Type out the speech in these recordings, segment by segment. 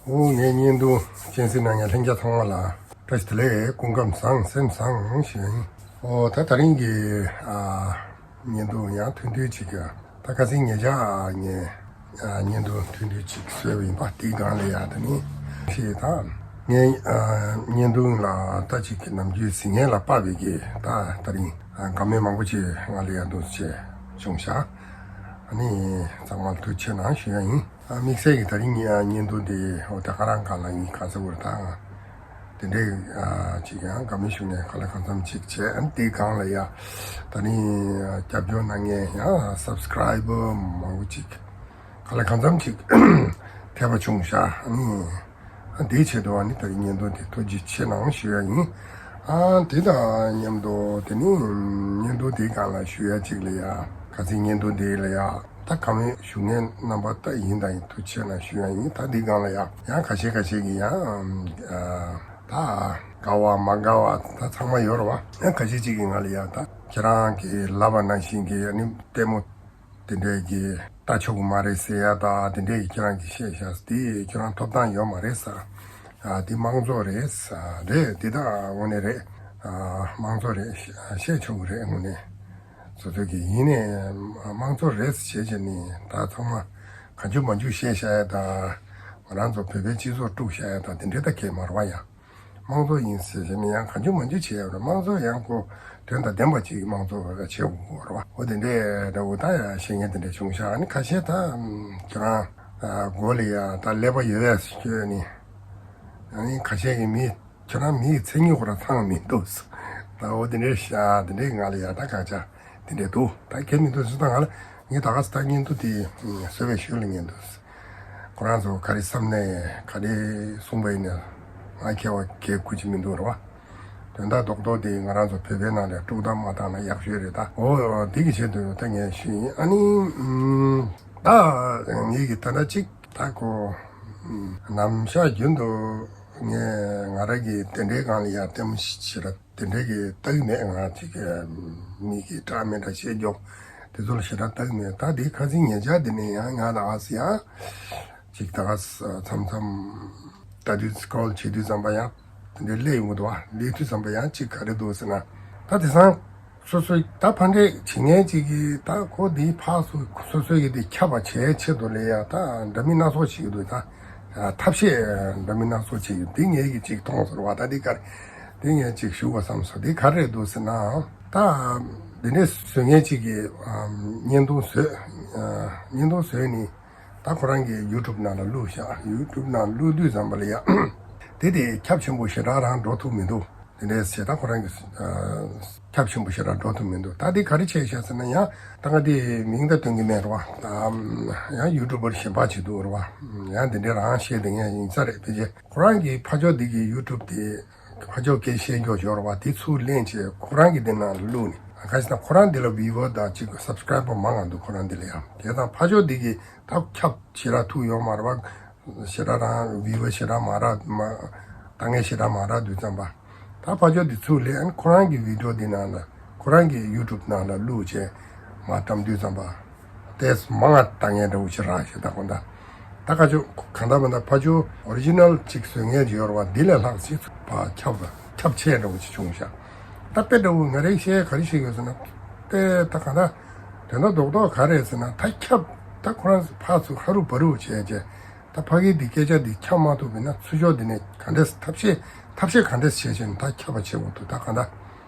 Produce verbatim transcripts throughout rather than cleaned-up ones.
འོ་ངའི་བརྙན་ཐུང་གཅན་གཟན་ནང་ཡང་ལྷན་རྒྱས་ཚང་མ་ལ་བཀྲ་ཤིས་བདེ་ལེགས། སྐུ་ཁམས་བཟང་སེམས་བཟང་ཞུ་ཡིན། འོ་ད་དེ་རིང་གི་ཨ་བརྙན་ཐུང་ཡང་ཐུང་ཐུང་ཅིག་ད་ཁ་སང་ཉེ་ཆར་ངས་ཨ་བརྙན་ཐུང་ཐུང་ཐུང་ཅིག་བཟོས་པ་ཡིན་པ། དེའི་སྒང་ལ་ཡ་ད་ནི་ཞེས་ད་ངའི་ཨ་བརྙན་ཐུང་ལ་ད་ཅིག་ནམ་རྒྱུན་གཟིགས་མཁན་ལ་དཔག་པའི་གི་ད་དེ་རིང་ཨ་དགའ་མོས་མང་པོ་ཅིག་ང་ལ་ཡ་འདུག་ཅེས་བྱུང་ཤག་ཨ་ནི་ཚང་མ་ལ་ཐུགས་རྗེ་གནང་ཞུ་ཡ་ཡིན། ཨ་དམིགས་བསལ་གྱི་དེ་རིང་ཉིན་ཨ་བརྙན་ཐུང་དེ་འོ་ད་ག་རང་གང་ལ་ཡིན་ག་ཚོད་བར་དང་དེ་འདྲའི་ཨ་ཅིག་ཡང་དགའ་མོས་ཞུ་ནས་ག་ལ་གང་འཚམ་ཅིག་བྱས། ཨ་ནི་དེའི་སྒང་ལ་ཡ་ད་ནི་རྒྱབ་སྐྱོར་གནང་མཁན་ཡང་སབ་སི་ཀ་རའི་བར་མང་པོ་ཅིག་ག་ལ་གང་འཚམ་ཅིག་ཐེབས་པ་བྱུང་ཤག་ཨ་ནི་ཨ་དེའི་ཆེད་དུ་ཨ་ནི་དེ་རིང་བརྙན་ཐུང་དེ་ཐུགས་རྗེ་ཆེ་གནང་ཞུ་ཡ་ཡིན། ཨ་དེ་དང་མཉམ་དུ་དེ་ནི་བརྙན་ཐུང་དེའི་སྒང་ལ་ཞུ་ཡ་ཅིག་ལ་ཡ་ཁ་སང་བརྙན་ཐུང་དེ་ལ་ཡ། ད་དགའ་མོས་ཞུ་མཁན་རྣམ་པ་ད་ཡིན་དང་ཡིན། ཐུགས་རྗེ་ཆེ་གནང་ཞུ་ཡ་ཡིན། ད་འདི་སྒང་ལ་ཡ་ཡང་ཁ་ཤས་ཁ་ཤས་ཀྱིས་ཡང་ཨ་ད་དགའ་བ་མ་དགའ་བ་ད་ཚང་མ་ཡོད་རེད་བ། ཡང་ཁ་ཤས་ཅིག་གིས་ང་ལ་ཡ་ད་ཁྱེད་རང་གིས་ལབ་པ་ནང་བཞིན་གྱི་ཨ་ནི་ལྟད་མོ་དེ་འདྲས་ཀྱི་ལྟ་ཆོག་གི་མ་རེད་ཟེར་ཡ་ད་དེ་འདྲས་ཀྱི་ཁྱེད་རང་གིས་བཤད་ཤག་དེ་ཁྱེད་རང་ཐོབ་ཐང་ཡོད་མ་རེད་ཟེར། ཨ་དེ་དམངས་གཙོ་རེད་ཟེར། རེད་དེ་ད་དངོས་གནས་རེད། ཨ་དམངས་གཙོ་རེད། བཤད་ཆོག་གི་རེད་དངོས་གནས། སོ་སོ་གི་ཡིན་ནའི་དམངས་གཙོ་རེད་ཟེར་བྱས་བྱས་ནས་ད་ཚང་མ་གང་བྱུང་མང་བྱུང་བཤད་བཞག་ཡ་ད་ང་རང་ཚོ་བོད་པའི་སྤྱི་ཚོགས་དཀྲུགས་བཞག་ཡ་ད་དེ་འདྲས་ད་གས་མ་རེད་བ། ཡང་དམངས་གཙོ་ཡིན་ཟེར་བྱས་ནས་ཡང་གང་བྱུང་མང་བྱུང་བྱས་ཡོད་རེད། དམངས་གཙོ་ཡང་ཁོ་དོན་དང་ལྡན་པ་ཅིག་གི་དམངས་གཙོ་བྱེད་དགོས་རེད་བ། འོ་དེ་འདྲས་འདྲ་བོ་ད་ཡང་བཤད་མཁན་དེ་འདྲས་བྱུང་ཤག་ཨ་ནི་ཁ་ཤས་ད་ཁྱོད་རང་མགོ་ལ་ཡ་ད་ཀླད་པ་ཡོད་ཡ་ཟེར་ཁྱོད་ནི་ཨ་ནི་ཁ་ཤས་ཀྱི་མི། ཁྱོད་རང་མི་ཡི་མཚན་ཉིད་ཁོ་རང་ཚང་མི་འདུག་ད་འོ་དེ་འདྲའི་ཤ་དེ་འདྲའི་ང་ལ་ཡ་ད་ཁག་ཅག་དེ་འདྲའི་འདུག་ད་ཁྱེད་མི་འདུག་ཟེར་ད་ང་ལ་ངས་ད་ག་ས་ད་བརྙན་ཐུང་དེ་བཟོས་པའི་ཤུལ་ལ་ངས་འདུག་ཁོ་རང་ཚོ་ག་རེ་བསམ་ནས་ག་རེ་གསུངས་པ་ཡིན་ན་ང་ཁྱེད་བ་གས་ཁུ་ཅི་མི་འདུག་རེད་བ། དོན་དག་རྡོག་རྡོག་དེ་ང་རང་ཚོ་བོད་པའི་ནང་ལ་དཀྲུག་གཏམ་མ་བཏང་ན་ཡག་ཤོས་རེད། ད་འོ་འདི་གི་ཆེད་དུ་ད་ངས་ཞུས་ཡིན། ཨ་ནི་ད་ངས་གི་ད་ལྟ་གཅིག་ད་ཁོ་ནམ་ཞག་རྒྱུན་དུ། ངས་ང་རང་གི་དེ་འདྲའི་སྒང་ལ་ཡང་ལྟད་མོ་ཞེ་དྲག་དེ་འདྲའི་གི་ལྟ་གི་མེད། ང་ཅིག་མི་གི་དྲག་མི་དྲག་བཤད་རྒྱུ་དེ་ཚོ་ལ་ཞེ་དྲག་ལྟ་གི་མེད། ད་དེ་ཁ་སང་ཉེ་ཆར་དེ་ནས་ཡང་ང་ལ་ཨ་སི་ཡ་ཅིག་ད་མཚམས་མཚམས་ལྟ་དུས་སྐོར་བྱེད་དུས་ཙམ་པ་ཡང་དེ་འདྲའི་སླེབས་ཡོང་གི་འདུག་བ། སླེབས་དུས་ཙམ་པ་ཡང་ཅིག་ག་རེ་འདུག་ཟེར་ན་ད་དེང་སང་། སོ་སོའི་ད་ཕ་འདྲེ་བྱེད་མཁན་ཅིག་གིས་ད་ཁོ་འདིའི་ཕར་ཚུར་སོ་སོའི་གི་འདི་ཁྱབ་པ་བྱེད་ཆེད་དུ་ལས་ཡ་ད་འདྲ་མིན་སྣ་ཚོགས་བྱེད་ཀྱི་འདུག་ད་ཐབས་ཤེས་འདྲ་མིན་སྣ་ཚོགས་བྱེད་ཀྱི་འདི་ངས་གི་ཅིག་མཐོང་ཟེར་བ། ད་འདི་གར་འདི་ངས་ཅིག་ཞུ་བ་བསམ་སོང་། འདི་ག་རེ་རེད་འདུག་ཟེར་ན་ད་འདི་འདྲའི་བཟོ་མཁན་ཅིག་གིས་བརྙན་ཐུང་བཟོས། བརྙན་ཐུང་བཟོས་ནི་ད་ཁོ་རང་གི་ཡུ་ཊུབ་ནང་ལ་བླུགས་ཤག་ཡུ་ཊུབ་ནང་བླུགས་དུས་ཙམ་པ་ལ་ཡ་དེ་དེ་ཁྱབ་ཆེན་པོ་ཞེ་དྲག་རང་འགྲོ་ཐུབ་མི་འདུག་དེ་འདྲའི་བྱས་ད་ཁོ་རང་གི་ཁྱབ་ཆེན་པོ་ཞེ་དྲག་འགྲོ་ཐུབ་མི་འདུག་ད་འདི་ག་རེ་བྱས་ཤག་ཟེར་ན་ཡང་ད་ང་དེ་མིང་ད་སྟོན་གི་མེད་རེད་བ། ད་ཡང་ཡུ་ཊུབ་པར་གཞན་པ་བྱེད་འདུག་རེད་བ། ཡང་དེ་འདྲའི་རང་བཤད་དེ་ངས་ཡིན་ས་རེད། ཕལ་ཆེར་ཁོ་རང་གི་ཕ་ཇོ་འདི་གི་ཡུ་ཊུབ་དེ་ཕ་ཇོ་སྐད་བཤད་རྒྱུ་ཡོད་རེད་བ། དེ་ཚུར་ལེན་བྱས་ཁོ་རང་གི་དེ་ནང་བླུགས་ནས་ག་ཞིག་ད་ཁོ་རང་འདི་ལ་བིའུ་ཝར་དང་གཅིག་སབ་སི་ཀ་རའི་བར་མང་ང་འདུག་ཁོ་རང་འདི་ལ་ཡང་དེ་དང་ཕ་ཇོ་འདི་གི་ད་ཁྱབ་ཞེ་དྲག་ཐུབ་ཡོད་མ་རེད་བ། ཞེ་དྲག་རང་བིའུ་ཝར་ཞེ་དྲག་མ་རག་མ་ལྟ་མཁན་ཞེ་དྲག་མ་རག་དུས་ཙམ་པ། ད་ཕ་ཇོ་འདི་ཚུར་ལེན་ཁོ་རང་གི་བི་ཌི་ཡོ་འདི་ནང་ལ་ཁོ་རང་གི་ཡུ་ཊུབ་ནང་ལ་བླུགས་བྱས་མར་བཀྲམ་དུས་ཙམ་པ། ཏེས་མང་ང་ལྟ་མཁན་འདྲ་བོ་ཞིག་རག་ཞེ་ད་ཁོ་ད། ད་ཁ་ཆོ་གང་ལྟར་མ་ད་ཕ་ཇོ་ཨོ་རི་ཇི་ནལ་ཅིག་བཟོ་མཁན་ཅིག་ཡོད་རེད་བ། འདི་ལས་ལྷག་ཅིག་ཕར་ཁྱབ་ཁྱབ་ཆེ་འདྲ་བོ་ཅིག་བྱུང་ཤག་ད་དཔེ་འདྲ་བོ་ང་རའི་བཤད་ག་རེ་བཤད་ཡོད་ཟེར་ན། དཔེ་ད་གང་ད་དོན་དག་རྡོག་རྡོག་ག་རེ་ཟེར་ན་ད་ཁྱབ་ད་ཁོ་རང་ཕར་ཚུར་ཧ་རུ་བ་རུ་བྱས་བྱས། ད་ཕ་གིའི་འདི་སྐད་ཆ་འདི་ཁྱབ་མ་ཐུབ་པ་ཡིན་ན་ཚུར་ཕྱོགས་འདི་ནས་ག་འདྲས་ཐབས་ཤེས་ཐབས་ཤེས་ག་འདྲས་བྱས་བྱས་ནས་ད་ཁྱབ་པ་བྱེད་དགོས་འདུག་ད་གང་ལྟར་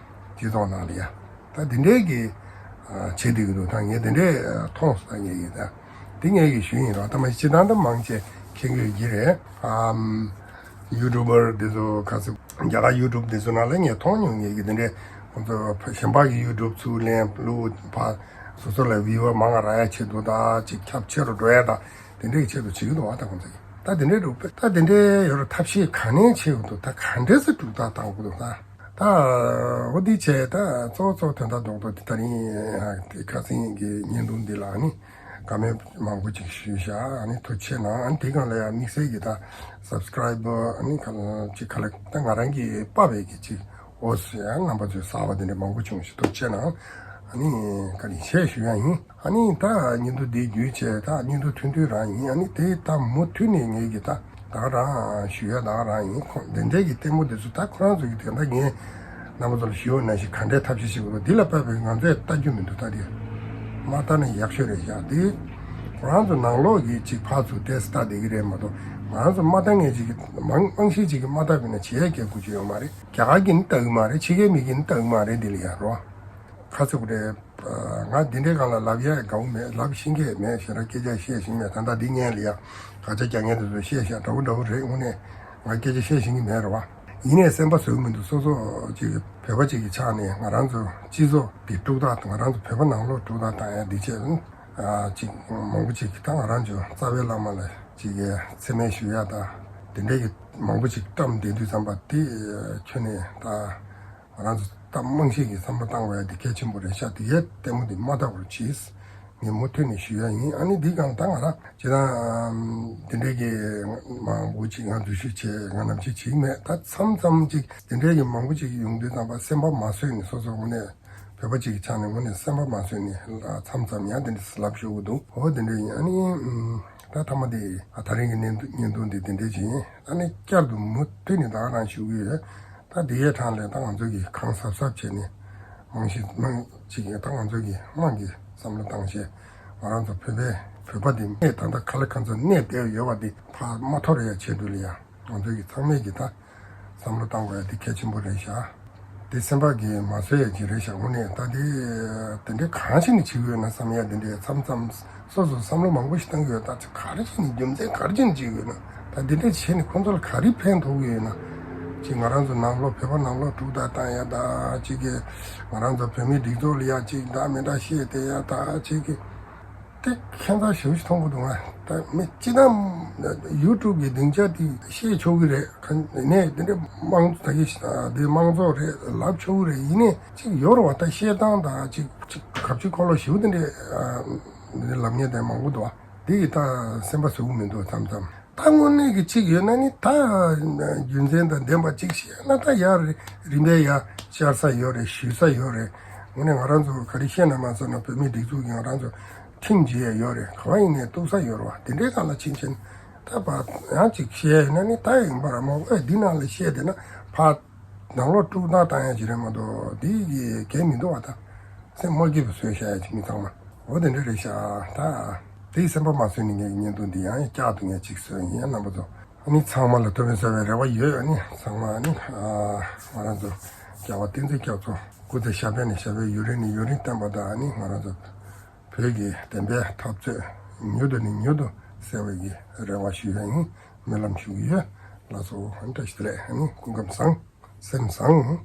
དེ་ཐོག་ནང་ལ་ཡ་ད་འདི་འདྲའི་གི་བྱེད་བསྡད་ཀྱི་འདུག་ད་ངས་འདི་འདྲས་མཐོང་སོང་། ད་ངས་ཀྱི་ད་འདི་ངས་ཀྱི་ཞུས་ཡིན་རོགས། ད་མ་སྤྱིར་བཏང་ད་མང་ཆེ་མཁྱེན་གྱི་ཡོད་ཀྱི་རེད། ཨམ། ཡུ་ཊུབ་པར་འདི་ཚོ་ག་ཚོད་རྒྱ་གར་ཡུ་ཊུབ་འདི་ཚོ་ནང་ལ་ངས་མཐོང་མྱོང་། ངས་ཀྱི་འདི་འདྲས་ཁོང་ཚོ་གཞན་པ་གི་ཡུ་ཊུབ་ཚུར་ལེན་བླུགས་ཕར་སོ་སོ་ལ་བིའུ་ཝར་མང་ང་རག་ཡ་ཆེད་དུ་ད་ཅིག་ཁྱབ་ཆེ་རུ་འགྲོ་ཡ་ད། དེ་འདྲའི་ཆེད་དུ་བྱེད་ཀྱི་འདུག་བ། ད་ཁོང་ཚོ་གིས་ད་དེ་འདྲའི་རུ་ད་དེ་འདྲའི་ཡོད་རུ་ཐབས་ཤེས་ག་ནས་བྱེད་དགོས་འདུག་ད་ག་འདྲས་སེ་དཀྲུག་ཐག་བཏང་དགོས་འདུག་ད་ད་འོ་འདི་བྱས་ད་གཙོ་བོ་གཙོ་བོ་དོན་དག་རྡོག་རྡོག་དེ་ད་རིང་དེ་ཁ་སང་གི་བརྙན་ཐུང་འདི་ལ་ནི་བཀའ་མོལ་མང་པོ་ཅིག་ཞུས་ཤག་ཨ་ནི་ཐུགས་རྗེ་ཆེ་གནང་། ཨ་ནི་དེ་སྒང་ལ་ཡང་དམིགས་བསལ་གྱི་ད་སབ་སི་ཀ་རའི་བར་ཨ་ནི་ག་ལ་ཅིག་ག་ལ་ད་ང་རང་གི་དཔའ་བའི་གི་ཅིག་འོ་སི་ཡང་རྣམ་པ་ཚོས་གསར་པ་དེ་འདྲ་མང་པོ་བྱུང་ཞིག་ཐུགས་རྗེ་ཆེ་གནང་། ཨ་ནི་བཀའ་དྲིན་ཆེ་ཞུ་ཡ་ཡིན། ཨ་ནི་ད་བརྙན་ཐུང་འདི་བརྒྱུད་བྱས་ད་བརྙན་ཐུང་ཐུང་ཐུང་རང་ཡིན། ཨ་ནི་དེ་ད་མུ་མཐུད་ནས་ངེད་ཀྱི་ད་ ད་ག་རང་ཞུ་ཡ་ད་ག་རང་ཡིན། ཁོང་དེ་འདྲའི་གི་ལྟད་མོ་དེ་ཚོ་ད་ཁོ་རང་ཚོ་གི་དེ་འདྲ་ངས་རྣམ་པ་ཚོ་ལ་ཞུ་བ་ནང་བཞིན་ག་འདྲའི་ཐབས་ཤེས་བྱེད་དགོས་འདུག་འདི་ལ་དཔག་པའི་ང་ཚོས་ལྟ་རྒྱུ་མི་འདུག་ད་དེ་མ་ལྟ་ན་ཡག་ཤོས་རེད་ཤག་དེ་ཁོ་རང་ཚོ་ནང་ལོགས་ཀྱི་ཅིག་ཕར་ཚུར་ཏེས་ལྟ་བསྡད་ཀྱི་རེད་མ་གཏོགས། ང་རང་ཚོ་མ་ལྟ་མཁན་ཅིག་གི་རྨང་རྨང་གཞི་ཅིག་གི་མ་ལྟ་བས་ན་བྱེད་ཡ་སྐད་དགོས་ཀྱི་ཡོད་མ་རེད། རྒྱ་གར་གྱིས་ནི་ལྟ་གི་མ་རེད། ཕྱི་རྒྱལ་མི་གིས་ནི་ལྟ་གི་མ་རེད། འདི་ལ་ཡ་རོ། ཁ་ཚིག་རེད། ང་འདི་འདྲའི་སྒང་ལ་ལབ་ཡ་དགའ་བོ་མེད། ལབ་ཤེས་མཁན་མེད། ཞེ་དྲག་སྐད་ཆ་བཤད་ཤེས་མེད། ད་ལྟ་འདི་སྔོན་ལ་ཡ་དགག་བྱ་རྒྱག་མཁན་དེ་ཚོ་བཤད་ཤག་འདྲ་བོ་འདྲ་བོ་རེད། དངོས་གནས་ང་སྐད་ཆ་བཤད་ཤེས་ཀྱི་མེད་རེད་བ། ཡིན་ནའི་སེམས་པ་བཟོད་ཀྱི་མི་འདུག་སོ་སོ་ཅིག་བོད་པ་ཅིག་གི་ཆ་ནས་ང་རང་ཚོ་སྤྱི་ཚོགས་འདི་དཀྲུག་ཐག་ང་རང་ཚོ་བོད་པ་ནང་ལོགས་དཀྲུག་ཐག་བཏང་ཡ་འདི་བྱས། ཨ་ཅིག་མང་པོ་ཅིག་གིས་ད་ང་རང་ཚོ་རྩ་བའི་བླ་མ་ལ་ཅིག་གི་མཚན་སྨད་ཞུ་ཡ་དང་དེ་འདྲའི་གི་མང་པོ་ཅིག་བཀྲམ་བསྡད་དུས་ཙམ་པ་དེ་ཁྱོན་ནས་ད། ང་རང་ཚོ་ད་རྨང་གཞི་གི་བསམ་བློ་བཏང་དགོས་ཡ་དེ་གལ་ཆེན་པོ་རེད་ཤག་དེ་ཡས་ལྟད་མོ་དེ་མ་ལྟ་བར་གྱིས། ངས་མུ་མཐུད་ནས་ཞུ་ཡ་ཡིན། ཨ་ནི་འདི་གང་ད་ང་རང་ཇི་ལྟར་དེ་འདྲའི་གི་མང་པོ་ཅིག་ང་འཛུལ་ཞུགས་བྱས་ང་ནམ་ཞིག་བྱེད་ཀྱི་མེད། ད་མཚམས་མཚམས་ཅིག་དེ་འདྲའི་གི་མང་པོ་ཅིག་ཡོང་དུས་ཙམ་པ་སེམས་པ་མ་བཟོད་ནས་སོ་སོ་དངོས་གནས་བོད་པ་ཅིག་གི་ཆ་ནས་དངོས་གནས་སེམས་པ་མ་བཟོད་ནས་མཚམས་མཚམས་ཡང་དེ་འདྲ་ལབ་ཤོར་གི་འདུག་འོ་དེ་འདྲ་ཡིན། ཨ་ནི་ད་ཐ་མ་དེ་ད་རིང་གི་བརྙན་ཐུང་འདི་དེ་འདྲ་ཅིག་ཡིན། ཨ་ནི་བསྐྱར་དུ་མུ་མཐུད་ནས་ད་ག་རང་ཞུ་གི་ཡོད། ད་འདི་ཡའི་གྲས་ལ་ད་ང་ཚོ་གིས་གང་གཟབ་གཟབ་བྱས་ནས་རྨང་གཞི་རྨང་གཅིག་ཡིན། ད་ང་ཚོ་གིས་དམངས་ཀྱི་བསམ་བློ་བཏང་བྱས་ང་རང་ཚོ་བོད་པའི་བོད་པ་འདི་གནས་ད་ལྟ་ག་ལ་གང་འཚམ་གནས་བསྡད་ཡོད་པ་འདི་ཕར་མ་འཐོར་ཡ་ཆེད་དུ་ལ་ཡ་ང་ཚོ་གིས་ཚང་མས་ཀྱིས་ད་བསམ་བློ་བཏང་དགོས་ཡ་འདི་གལ་ཆེན་པོ་རེད་ཤག་འདི་སེམས་པ་གིས་མ་བཟོད་ཡ་ཅིག་རེད་ཤག་འོ་ནས་ད་འདི་དེ་འདྲའི་གང་ཞིག་ནས་བྱེད་ཀྱི་ཡོད་ན་བསམ་ཡ་འདི་འདྲའི་མཚམས་མཚམས། སོ་སོ་བསམ་བློ་མང་པོ་ཞིག་བཏང་གི་ཡོད། ད་ཅི་ག་རེ་བྱས་ནས་རྒྱུ་མཚན་ག་རེ་བྱས་ནས་བྱེད་དགོས་ན། ད་འདི་འདྲ་བྱས་ནས་ཁོང་ཚོ་ལ་ག་རེ་ཕན་ཐོགས་ཀྱི་ཡོད་ན། ཅིག་ང་རང་ཚོ་ནང་ལོགས་བོད་པ་ནང་ལོགས་དཀྲུག་ཐག་བཏང་ཡ་ད་ཅིག་གི་ང་རང་ཚོ་བོད་མིའི་སྒྲིག་འཛུགས་ལ་ཡ་ཅིག་འདྲ་མི་འདྲ་བཤད་བསྡད་ཡ་ད་ཅིག་གི་དེ་ཁྱད་མཚར་ཞེ་པོ་ཞིག་མཐོང་གི་འདུག་ང་ད་མི་སྤྱི་བཏང་ཡུ་ཊུབ་གི་སྡིངས་ཆ་དེ་བཤད་ཆོག་གི་རེད། ག་ནས་དེ་འདྲ་དམངས་ད་གི་དེ་དམངས་གཙོ་རེད་ལབ་ཆོག་གི་རེད། ཡིན་ནའི་ཅིག་ཡོད་རེད་བ། ད་བཤད་སྟངས་ད་ཅིག་ཅིག་གབ་ཅིག་འཁོར་ལོ་ཞེ་པོ་དེ་འདྲ། འདི་ལབ་མཁན་དེ་མང་པོ་འདུག་ཨ། འདི་ཡིས་ད་སེམས་པ་བཟོད་ཀྱི་མི་འདུག་མཚམས་མཚམས། ད་དངོས་གནས་ཀྱི་གཅིག་ཡོད་ན་ནི་ད་རྒྱུ་མཚན་དང་ལྡན་པ་གཅིག་བཤད་ན་ད་ཡར་རིམ་པས་ཡར་བཅར་ས་ཡོད་རེད། ཞུ་ས་ཡོད་རེད། དངོས་གནས་ང་རང་ཚོ་ག་རེ་བཤད་ན་མ་ཚོར་ན་བོད་མིའི་སྒྲིག་འཛུགས་ཀྱིས་ང་རང་ཚོ་ཁྲིམས་བརྗེ་ཡ་ཡོད་རེད། ག་བ་ཡིན་ནའི་གཏུག་ས་ཡོད་རེད་བ། དེ་འདྲའི་སྒང་ལ་ཕྱིན་ཕྱིན་ད་བ་ཡང་གཅིག་བཤད་ཡོད་ན་ནི་ད་ཡིན་པ་ར་མ་ཨེ་འདི་ནང་ལ་བཤད་བསྡད་ན་ཕ། ནང་ལོགས་དཀྲུག་ཐག་བཏང་ཡ་ཅིག་རེད་མ་གཏོགས་འདི་གི་གལ་མི་འདུག་བ། ད་སེམས་མ་སྐྱིད་པ་བཟོས་བཞག་ཡ་ཅིག་མི་ཚང་མ་འོ་དེ་འདྲ་རེད་ཤག་ད་དེའི་སེམས་པ་མ་བཟོད་ནས་ངས་བརྙན་ཐུང་འདི་ཡང་བསྐྱར་དུ་ངས་ཅིག་བཟོས་ཡིན། རྣམ་པ་ཚོ་ཨ་ནི་ཚང་མ་ལ་ཐུགས་ཕན་གསོས་པའི་རེ་བ་ཡོད། ཨ་ནི་ཚང་མ་ཨ་ནི་ང་རང་ཚོ་རྒྱལ་བ་བསྟན་འཛིན་རྒྱ་མཚོ་སྐུ་ཚེ་ཞབས་པད་ནས་ཞབས་པད། ཡུན་རིང་ནས་ཡུན་རིང་བརྟན་པ་དང་། ཨ་ནི་ང་རང་ཚོ་བོད་ཀྱི་བདེན་པའི་འཐབ་རྩོད་མྱུར་དུ་ནས་མྱུར་དུ་གསལ་བའི་གི་རེ་བ་ཞུ་ཡ་ཡིན། སྨོན་ལམ་ཞུ་གི་ཡོད། ལགས་སོ། ཨ་ནི་བཀྲ་ཤིས་བདེ་ལེགས། ཨ་ནི་སྐུ་ཁམས་བཟང་། སེམས་བཟང་།